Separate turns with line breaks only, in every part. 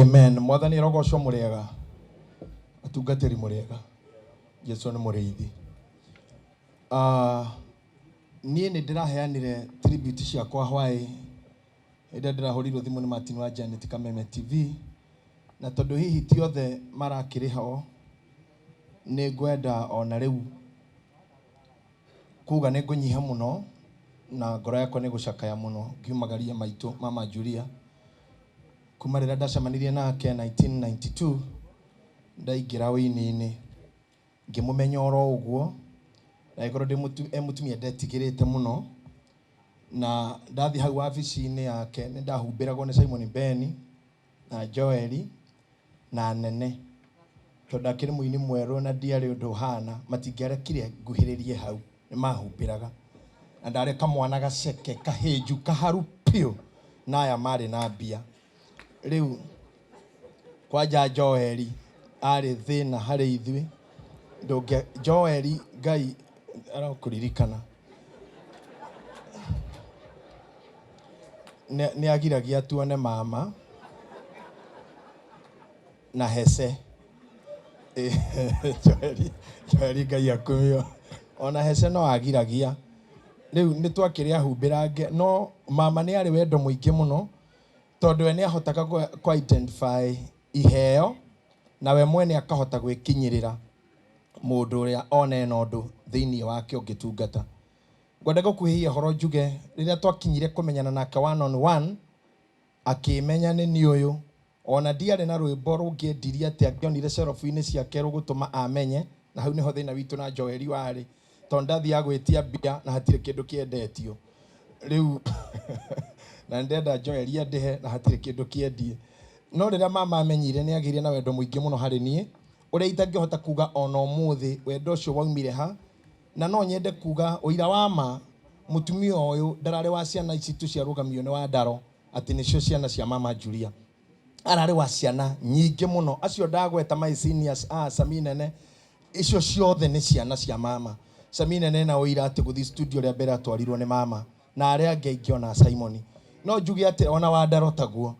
Amen. Mwathani arogocwo. Mũrĩega atungatĩri, mũrĩega. Jesu nĩ mũrĩithi. Niĩ nĩ ndĩraheanire tribute ciakwa hwaĩ hĩndĩ ĩrĩa ndĩrahũrirwo thimũ nĩ Martin wa Janet Kameme TV, na tondũ hihi ti othe marakĩrĩ ho, nĩ ngwenda ona rĩu kuga nĩ ngũnyiha mũno na ngoro yakwa nĩ gũcakaya mũno ngiumagaria maitũ mama Julia. Kuma rĩrĩa ndacemanirie nake 1992 ndaingĩra ũini-inĩ, ngĩmũmenya oro ũguo, na agĩkorwo ndĩ e mũtumia ndetigĩrĩte mũno, na ndathiĩ hau wabici-inĩ yake nĩ ndahumbĩragwo nĩ Simon Beni na Joeli na nene, tondũ akĩrĩ mũini mwerũ na ndiarĩ ũndũ ũhana, matingĩarekire nguhĩrĩrie hau, nĩ mahumbĩraga. Na ndarĩ kamwana gaceke kahĩnju kaharu piũ, na aya marĩ na mbia. Rĩu kwanja Joeli arĩ thĩna harĩ ithuĩ. Ndũngĩ Joeli, Ngai arokũririkana, nĩ agiragia tuone mama na hece. Joeli, Joeli, Ngai akumio. Ona hece no agiragia. Rĩu nĩ twakĩrĩ ahumbĩrange, no mama nĩ arĩ wendo mũingĩ mũno, tondũ we nĩ ahotaga kũ identify iheo na we mwene akahota gwĩkinyĩrĩra mũndũ ũrĩa ona ena ũndũ thĩinĩ wake ũngĩtungata. Ngwenda gũkuhĩhia ũhoro njuge rĩrĩa twakinyire kũmenyana nake one on one, akĩmenya nĩ niĩ ũyũ. Ona ndiarĩ na rwĩmbo rũngĩendirie atĩ angĩonire cerobu-inĩ ciake rũgũtũma amenye, na hau nĩho thĩna witũ na Joeli warĩ, tondũ ndathiaga gwĩtia mbia na hatirĩ kĩndũ kĩendetio. Rĩu na nĩndenda Joeli andĩhe na hatirĩ kĩndũ kĩendie. No rĩrĩa mama amenyire, nĩ agĩire na wendo mũingĩ mũno harĩ niĩ, ũrĩa itangĩhota kuga ona ũmũthĩ wendo ũcio waumire ha. Na no nyende kuga ũira wa ma, mũtumia ũyũ ndararĩ wa ciana ici tu ciarũgamio nĩ wa ndaro atĩ nĩcio ciana cia mama Julia, ararĩ wa ciana nyingĩ mũno. Acio ndagweta, my seniors, Sami Nene, icio ciothe nĩ ciana cia mama. Sami Nene na ũira atĩ gũthiĩ studio rĩa mbere atwarirwo nĩ mama, na arĩa angĩ aingĩ, ona Simon. No njuge atĩ ona Wandaro taguo.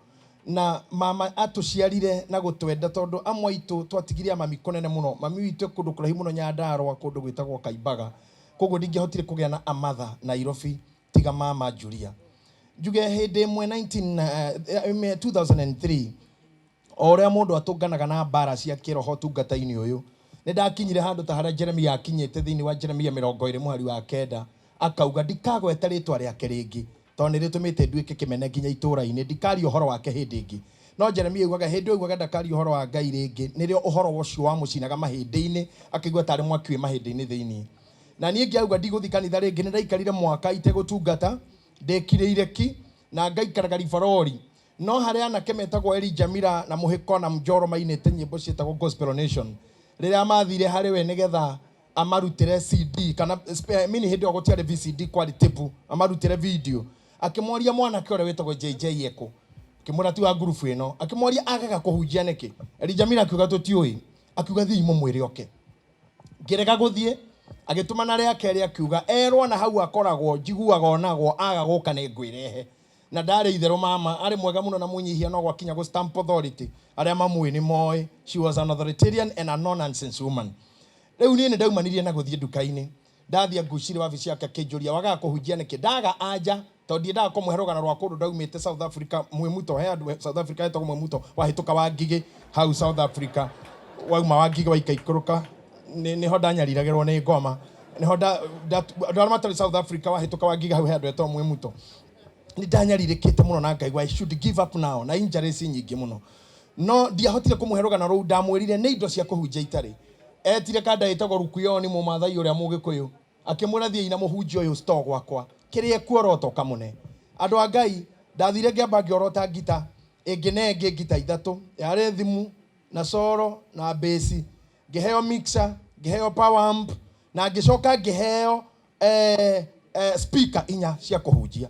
Na mama atũciarire na gũtwenda, tondũ amwe aitũ twatigire a mami kũnene mũno. Mami witũ e kũndũ kũraihu mũno Nyandarũa, kũndũ gwĩtagwo Kaimbaga, koguo ndingĩahotire kũgĩa na amatha Nairobi tiga mama Julia. Njuge hĩndĩ ĩmwe 19, 2003, o ũrĩa mũndũ atũnganaga na mbara cia kĩroho tungata-inĩ ũyũ, nĩ ndakinyire handũ ta harĩa Jeremia akinyĩte thĩinĩ wa Jeremia 29 mũhari wa 9, akauga, "Ndikagweta rĩtwa rĩake rĩngĩ, tondũ nĩ rĩtũmĩte nduĩke kĩmene nginya itũũra-inĩ. Ndikaria ũhoro wake hĩndĩ ĩngĩ." No Jeremia augaga, hĩndĩ ĩyo augaga ndakaria ũhoro wa Ngai rĩngĩ, nĩrĩo ũhoro ũcio wamũcinaga mahĩndĩ-inĩ, akĩigua tarĩ mwaki wĩ mahĩndĩ-inĩ thĩinĩ. Na niĩ ngĩauga ndigũthiĩ kanitha rĩngĩ. Nĩ ndaikarire mwaka itegũtungata, ndĩkirĩire ki na ngaikaraga ribarori. No harĩ anake metagwo Eli Jamila na Mũhĩko na Mjoro mainĩte nyĩmbo ciĩtagwo Gospel Nation. Rĩrĩa mathire harĩ we nĩgetha amarutĩre CD kana mini, hĩndĩ ĩyo gũtiarĩ VCD, kwarĩ tape, amarutĩre video, akĩmoria mwanake ũrĩa wĩtagwo JJ ekũ. Akĩmwĩra ti wa ngurubu ĩno. Akĩmoria agaga kũhunjia nĩkĩ. Eli Jamila akiuga tũtiũĩ. Akiuga, "Thiĩi mũmwĩre oke." Ngĩrega gũthiĩ. Agĩtũmana rĩa kerĩ, akiuga erwo na hau akoragwo njiguaga onagwo aga gũka nĩ ngwĩrehe. Na ndarĩ itherũ, mama arĩ mwega mũno na mũnyihia, no gwakinya gũ stamp authority, arĩa mamũĩ nĩ moĩ, she was an authoritarian and a no nonsense woman. Rĩu niĩ nĩ ndaumanirie na gũthiĩ nduka-inĩ. Ndathiĩ ngucire wabici yake, akĩnjũria, "Wagaga kũhunjia nĩkĩ?" Ndaga anja, tondũ ndiendaga kũmũhe rũgano rwa kũndũ ndaumĩte South Africa, Mwimuto. He andũ South Africa hetagwo Mwimuto, wahĩtũka wa Ngigĩ hau South Africa, wauma wa Ngigĩ waikaikũrũka, nĩho ndanyariragĩrwo nĩ ngoma. Nĩho andũ arĩa matarĩ South Africa, wahĩtũka wa Ngigĩ hau he andũ etagwo Mwimuto. Nĩ ndanyarirĩkĩte mũno na ngaigua I should give up now, na injuries nyingĩ mũno, no ndiahotire kũmũhe rũgano rũu. Ndamwĩrire nĩ indo cia kũhunjia itarĩ. Etire kanda ĩtagwo Rukuyoni, mũmathai ũrĩa mũgĩkũyũ, akĩmwĩra, "Thiĩi na mũhunjia ũyũ store gwakwa, kĩrĩa ekuorota ũkamũne." Andũ a Ngai, ndathire ngĩamba ngĩorota ngita ĩngĩ na ĩngĩ, ngita ithatũ, yarĩ thimu na coro na basi, ngĩheo mixer, ngĩheo power amp, na ngĩcoka ngĩheo speaker inya cia kũhunjia.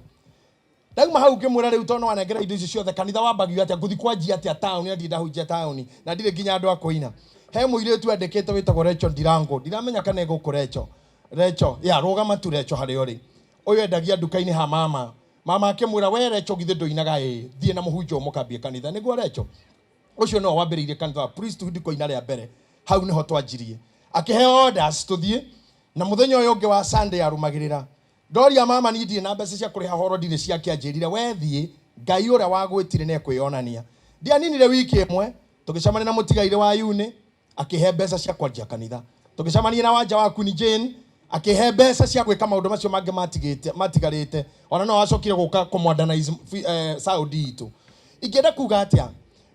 Ndauma hau ngĩmwĩra, "Rĩu tondũ wanengera indo ici ciothe, kanitha wambagio atĩa? Ngũthi kwanjia atĩa taũni na ndirĩ ndahunjia taũni na ndirĩ nginya andũ a kũina?" He mũirĩtu andĩkĩte wĩtagwo Recho Ndirango, ndiramenya kana ĩgũkũ. Recho, Recho ya rũgama tu. Recho, harĩa ũrĩ, ũyũ endagia nduka-inĩ ha mama. Mama akĩmwĩra, "We Recho, githĩ ndũinaga? Ĩ thiĩ na mũhunjia ũmũkambie kanitha." Nĩguo Recho. Ũcio nĩwe wambĩrĩirie kanitha wa priesthood koina rĩa mbere. Hau nĩho twanjirie, akĩheo orders tũthiĩ. Na mũthenya ũyũ ũngĩ wa Sunday arũmagĩrĩra, ndoria mama, niĩ ndirĩ na mbeca cia kũrĩha horo, ndirĩ ciake. Anjĩrire, we thiĩ, Ngai ũrĩa wagwĩtire nĩ ekwĩyonania. Ndianinire wiki ĩmwe, tũgĩcemania na mũtigairĩ wa uni, akĩhe mbeca cia kwanjia kanitha. Tũgĩcemania na wanja wa Queen Jane, akĩhe mbeca cia gwĩka maũndũ macio mangĩ matigĩte matigarĩte. Ona no acokire gũka kũmodernize Saudi itũ. Ingĩenda kuga atĩa?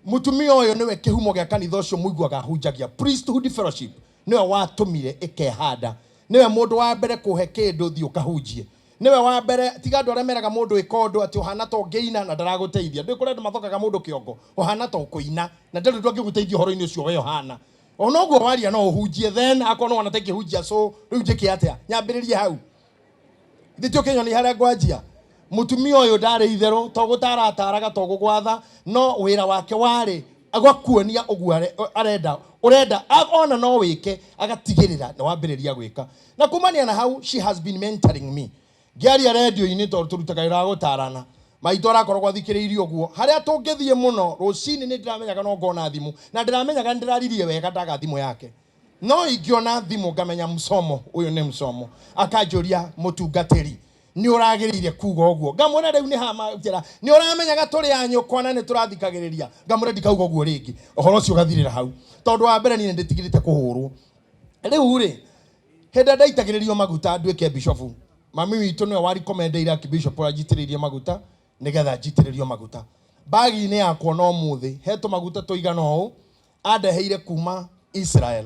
Mũtumia ũyũ nĩwe kĩhumo gĩa kanitha ũcio mũiguaga hunjagia, Priesthood Fellowship. Nĩwe watũmire ĩkehanda, nĩwe mũndũ wa mbere kũhe kĩndũ thiĩ ũkahunjie, nĩwe wa mbere. Tiga andũ arĩa meraga mũndũ ĩka ũndũ atĩ ũhana ta ũngĩina na ndaragũteithia. Ndũĩ kũrĩ andũ mathokaga mũndũ kĩongo, ũhana ta ũkũina na ndarĩ ũndũ angĩgũteithia ũhoro-inĩ ũcio. We ũhana ona ũguo waria no ũhunjie, then akorwo no wona ta ingĩhunjia. So rĩu njĩke atĩa? Nyambĩrĩrie hau ithe ti ũkĩnyoni harĩa ngwanjia. Mũtumia ũyũ ndarĩ itherũ, to gũtarataraga, to gũgwatha, no wĩra wake warĩ agakuonia ũguo arenda ũrenda ona no wĩke, agatigĩrĩra nĩ wambĩrĩria gwĩka. Na kumania na hau, she has been mentoring me. Ngĩaria rendio-inĩ, tondũ tũrutaga wĩra wa gũtarana, maitũ arakoragwo athikĩrĩirie ũguo harĩa tũngĩthiĩ mũno. Rũcinĩ nĩ ndĩramenyaga no ngona thimũ, na ndĩramenyaga nĩ ndĩraririe wega ndaga thimũ yake. No ingĩona thimũ ngamenya msomo ũyũ nĩ msomo. Akanjũria, mũtungatĩri, nĩ ũragĩrĩire kuga ũguo? Ngamwĩra, rĩu nĩ hama njĩra, nĩ ũramenyaga tũrĩ a nyũkwa na nĩ tũrathikagĩrĩria. Ngamwĩra ndikauga ũguo rĩngĩ. Ũhoro ũcio ũgathirĩra hau, tondũ wa mbere niĩ nĩ ndĩtigĩrĩte kũhũrwo. Rĩu rĩ, hĩndĩ ĩrĩa ndaitagĩrĩrio maguta nduĩke bishofu, mami witũ nĩwe warikomendeire archbishop ũrĩa njitĩrĩirie maguta nĩgetha njitĩrĩrio maguta. Bagi-inĩ yakwa no mũthĩ he tũmaguta tũigana ũũ andeheire kuma Israel,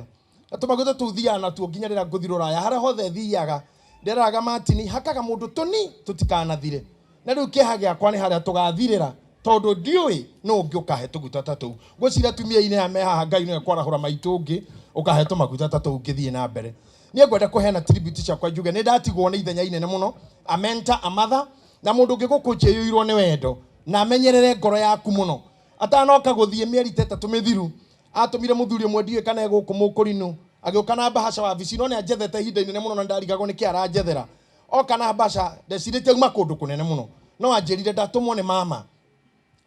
na tũmaguta tũu thiaga natuo nginya rĩrĩa ngũthiĩ rũraya. Harĩa hothe thiaga, nderaga Martin hakaga mũndũ tũni tũtikanathire. Na rĩu kĩeha gĩakwa nĩ harĩa tũgathirĩra, tondũ ndiũĩ nũ ũngĩ ũkahe tũguta ta tũu. Ngwĩciria atumia-inĩ aya me haha, Ngai nĩwe kwarahũra maitũ ũngĩ ũkahe tũmaguta ta tũu ngĩthiĩ na mbere. Niĩ ngwenda kũheana tribute ciakwa, njuge nĩ ndatigwo nĩ ithenya inene mũno, a mentor, a mother, na mũndũ ũngĩ gũkũnjĩyũirwo nĩ wendo na amenyerere ngoro yaku mũno. Atanoka gũthiĩ, mĩeri ta 3 mĩthiru, atũmire mũthuri ũmwe, ndiũĩ kana egũkũ, mũkũrinũ, agĩũka na mbahaca wabici. No nĩ anjethete ihinda inene mũno na ndarigagwo nĩkĩ aranjethera. Oka na mbahaca, ndecirĩtie auma kũndũ kũnene mũno, no anjĩrire, ndatũmwo nĩ mama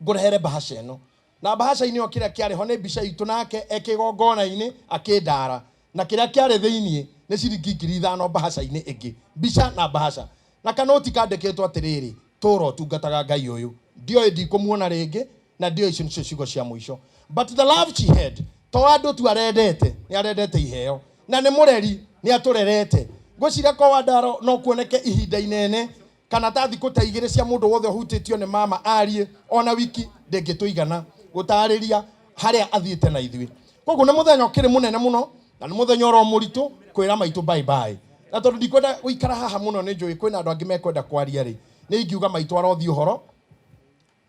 ngũrehere mbahaca ĩno. Na mbahaca-inĩ ĩyo, kĩrĩa kĩarĩ ho nĩ mbica itũ nake e kĩgongona-inĩ akĩndara, na kĩrĩa kĩarĩ thĩiniĩ nĩ ciringi 5,000 mbahaca-inĩ ĩngĩ. Mbica na mbahaca na kanoti kandĩkĩtwo atĩrĩrĩ, tũra ũtungataga Ngai ũyũ. Ndioĩ ndikũmuona rĩngĩ, na ndioĩ icio nĩcio ciugo cia mũico, but the love she had, to andũ tu arendete, nĩ arendete iheo na nĩ mũreri, nĩ atũrerete. Ngwĩciria ko wandaro no kuoneke ihinda inene kana ta thikũ ta 2 cia mũndũ wothe ũhutĩtio nĩ mama arie, ona wiki ndĩngĩtũigana gũtarĩria harĩa athiĩte na ithuĩ. Koguo nĩ mũthenya ũkĩrĩ mũnene mũno, na nĩ mũthenya oro mũritũ kwĩra maitũ bye bye. Na tondũ ndikwenda gũikara haha mũno, nĩ njũĩ kwĩna andũ angĩ mekwenda kwaria rĩ, nĩ ingiuga maitũ arothiĩ ũhoro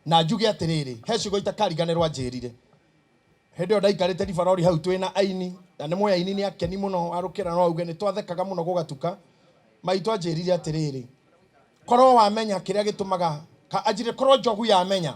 na njuge atĩrĩrĩ, he ciugo itakariganĩrwo anjĩrire hĩndĩ ĩyo ndaikarĩte ribarori hau twĩna aini. Na nĩ moĩ aini nĩ akeni mũno, arũkĩra no auge nĩ twathekaga mũno gũgatuka. Maitũ anjĩrire atĩrĩrĩ, korwo wamenya kĩrĩa gĩtũmaga anjĩrire, korwo njogu yamenya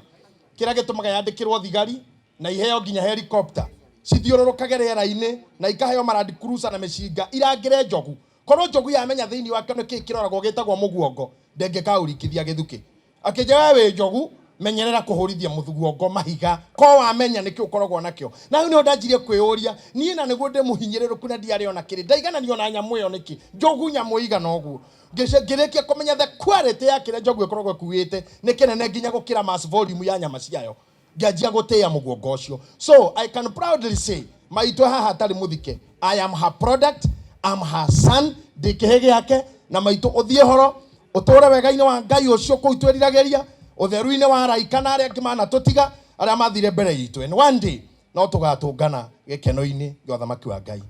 kĩrĩa gĩtũmaga yandĩkĩrwo thigari na iheo nginya helicopter cithiũrũrũkage rĩera-inĩ na ikaheo marandi cruiser na mĩcinga irangĩre njogu, korwo njogu yamenya thĩinĩ wake nĩ kĩĩ kĩroragwo gĩtagwo mũguongo, ndĩngĩkaũringithia gĩthukĩ. Akĩnjĩra, we wĩ njogu, menyerera kũhũrithia mũguongo mahiga, ko wamenya nĩkĩ ũkoragwo nakĩo. Na hau nĩho ndanjirie kwĩyũria niĩ, na nĩguo ndĩ mũhinyĩrĩrũku na ndiarĩ ona kĩrĩ, ndaigananio na nyamũ ĩyo nĩkĩ, njogu nyamũ ĩigana ũguo. Ngĩrĩkia kũmenya the quality ya kĩrĩa njogu ĩkoragwo ĩkuĩte nĩ kĩnene nginya gũkĩra mass volume ya nyama ciayo, ngĩanjia gũtĩĩa mũguongo ũcio. So I can proudly say, maitũ haha atarĩ mũthike, I am her product, I'm her son, ndĩ kĩhĩ gĩake. Na maitũ, ũthiĩ horo, ũtũre wega-inĩ wa Ngai ũcio kũu twĩriragĩria, ũtheru-inĩ wa araika na arĩa angĩ manatũtiga, arĩa mathire mbere itũ. And one day no tũgatũngana gĩkeno-inĩ gĩa ũthamaki wa Ngai.